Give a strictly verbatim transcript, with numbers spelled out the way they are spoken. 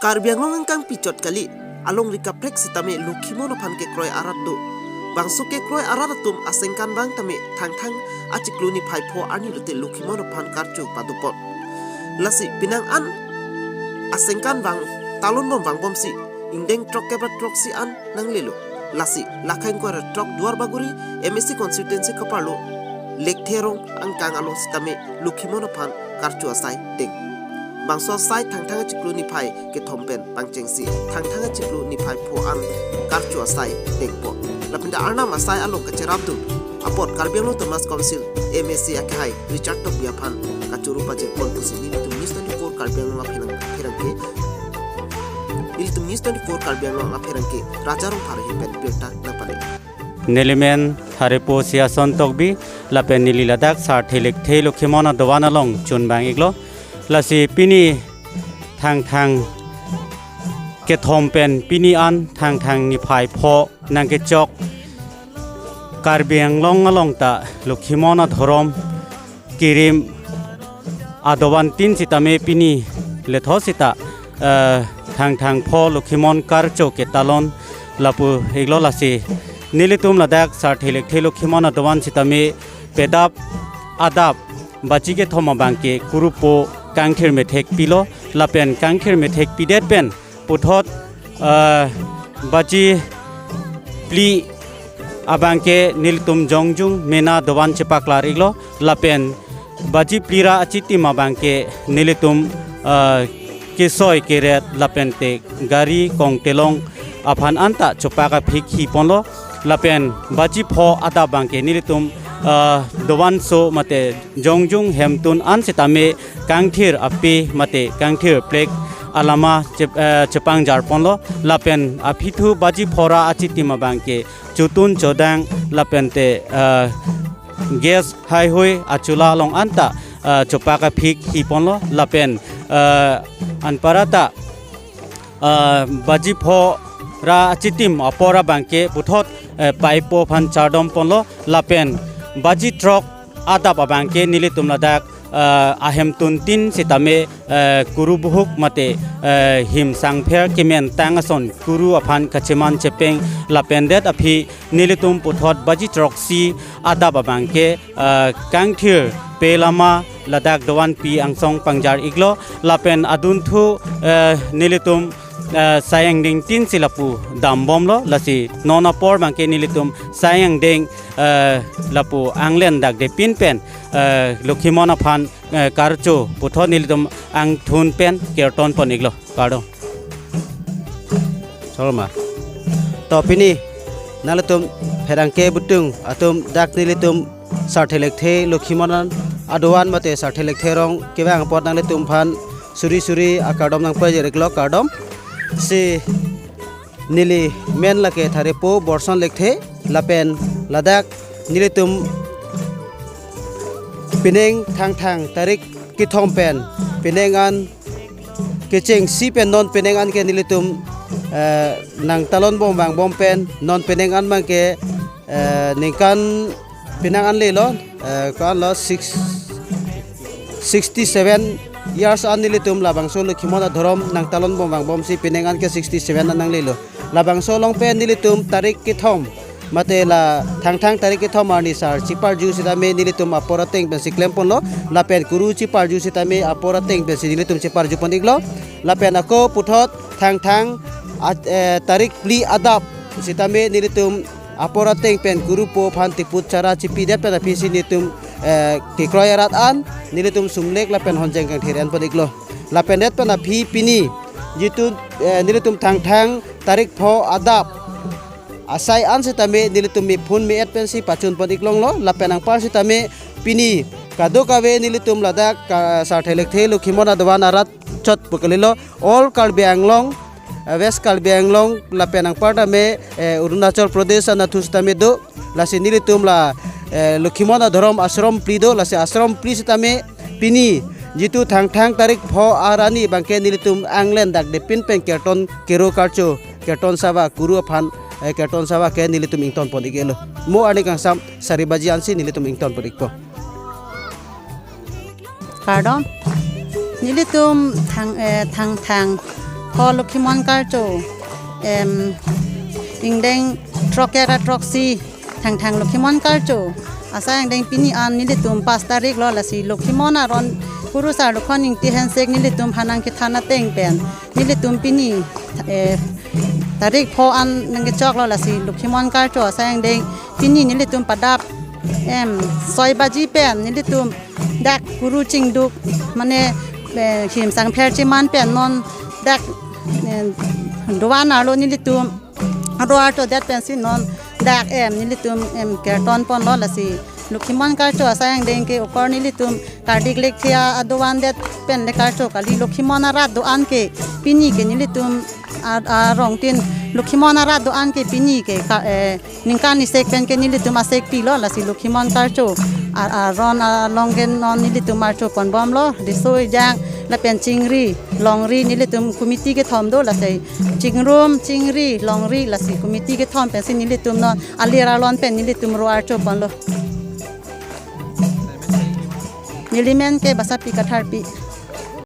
Karbi Anglong angkang pichot kali, alongri kaprek sitame Lokhimon aphan kekroi arat do. Bangso kekroi arat atum asengkan vang tame Thangthang achiklo niphai pho arni lote Lokhimon aphan karcho padopon. Lasi penang an asengkan vang talon bom vangbomsi ingdeng throk kep ra throksi an nanglelo. Lasi lakha ingkoi ra throk Duarbagori M A C constituency kaparlo Lekthe arong angkang along sitame Lokhimon aphan karcho asai deng. Bangso asai Thangthang achiklo niphai kethom pen pangchengsi Thangthang achiklo niphai pho an karcho asai dengpo. Lapen ta Arnam asai along kacherapdun apot Karbi Anglong Autonomous Council M A C akehai Richard Tokbi aphan kachoro pajirpon pusi nelitum News twenty-four Karbi Anglong apherang, apherangke, nelitum News twenty-four Karbi Anglong apherangke Raja Rongphar ahin pen birta nangpale. Nelimen Tharepo Siason Tokbi, lapen neli ladak Sarthe Lekthe Lokhimon adovan along chunbang iklo. Lasi pini Thangthang kethom pen pini an Thangthang niphai pho nangkechok Karbi Anglong along ta Lokhimon adhorom kirim adovan tin sitame pini letho sita, eh, Thangthang pho Lokhimon karcho ketalon lapu iklo. Lasi nelitum ladak Sarthe Lekthe Lokhimon adovan sitame pedap adap baji kethom abangke kurupo kangthir methek pilo, lapen kangthir methek pidet pen puthot, eh, baji phli abangke nelitum jongjung mena dovan chepaklar iklo, lapen baji phli ra achitim abangke nelitum, eh, kesoi keret lapen te gari kongtelong aphan anta chopak aphik hiponlo, lapen baji pho adap abangke nelitum, eh, dovanso mate jongjung hemtun an sitame kangthir ape mate kangthir plek alama chep-, eh, chepangjarponlo, lapen aphi thu baji pho ra achitim abangke chotun chodang lapen te, eh, gas haihui achula along anta, eh, chopak aphik hiponlo, lapen, eh, anparta, eh, baji pho ra achitim apor abangke puthot, eh, paipo aphan chardomponlo, lapen baji throk adap abangke nelitum ladak, eh, ahemtun tin sitame, eh, kuru buhuk mate, eh, him sangpher kemen tang ason kuru aphan kacheman chepeng lapen det aphi nelitum puthot baji throksi adap abangke, eh, kangthir pe lama ladak dovanpi angsong pangjar iklo, lapen adunthu, eh, nelitum, eh, sai angdeng tin si lapu dambomlo, lasi non apor abangke nelitum sai angdeng, eh, lapu anglen dak depin pen, eh, Lokhimon aphan, eh, karcho puthot nelitum angthun pen kirtonpon iklo. Kardom. Solma. To pini nanglitum pherangke butung atum dak nelitum Sarthe Lekthe Lokhimon adovan mate Sarthe Lekthe arong kevang apot nanglitum aphan suri suri akardom nangpajir iklo, kardom. Si neli men lake Tharepo Borson Lekthe, lapen ladak nelitum penang Thangthang tarik kethom pen penang an kechengsi pen non penang an ke nelitum, eh, nangtalon bom vangbom pen non penang an abangke, eh, ningkan penang an lelo, eh, ko-an lo six, sixty seven years an nelitum labangso Lokhimon adhorom nangtalon bom vangbomsi penang an ke sixty seven an nanglelo. Labangso along pen nelitum tarik kethom mate la Thangthang tarik kethom arni sar chiparju sitame nelitum apor ateng pensi klemponlo, lapen kuru chiparju sitame apor ateng pensi nelitum chiparjupon iklo, lapen ako puthot Thangthang at-, eh, tarik phli adap sitame nelitum apor ateng pen kurupo aphan tiput chara chipidet pen aphisi nelitum, eh, kekroi arat an nelitum sumlek lapen honjeng kangthir enpon iklo. Lapen det pen aphi pini jitu, eh, nelitum Thangthang tarik pho adap asai an sitame nelitum me phone me-et pensi pachunpon iklonglo, lapen anpar sitame pini kadokave nelitum ladak ka Sarthe Lekthe Lokhimon adovan arat chot pu kalilo, all Karbi Anglong, eh, West Karbi Anglong lapen anpar tame, eh, Arunachal Pradesh anatthu sitame do, lasi nelitum la, eh, Lokhimon adhorom ashram phli do, lasi ashram phli sitame pini jitu Thangthang tarik pho arni abangke nelitum anglen dak depin pen kirton kero karcho, kirton sabha kuru aphan, eh, kirton sabha ke nelitum ingtonpon ikelo. Mo arni kangsam sari baji ansi nelitum ingtonpon ikpo. Kardom. Nelitum Thang, eh, Thangthang Ho Lokhimon Karcho, em, ingdeng throk-kep ra throksi Thangthang Lokhimon Karcho asai angdeng pini an nelitum pas tarik lo, lasi Lokhimon aron kurusar Lokhon Ingti Hensek nelitum aphan nangkethan ateng pen nelitum pini, eh, tarik pho an nangkechoklo, lasi Lokhimon Karcho asai angdeng pini nelitum padap, em, soi baji pen nelitum dak kuru chingduk, mane, eh, him sangpher cheman pen non dak, eh, dovan arlo nelitum aro archo det pensi non dak, em, nelitum, em, kirtan ponlo, lasi Lokhimon Karcho asai angdeng ke apor nelitum kardik lekthe adovan det pen le karcho kali. Lokhimon arat do-an ke pini ke nelitum a, arongtin Lokhimon arat do-an ke pini ke ka, eh, ningkan isek pen ke nelitum asek pilo, lasi Lokhimon Karcho a, aron along ke non nelitum archo ponbomlo. Riso ejang lapen chingri longri nelitum committee kethom do, lasi chingrum, chingri, longri, lasi committee kethom pensi nelitum non alir alon pen nelitum ro archo ponlo. Neli men ke Basapi Katharpi.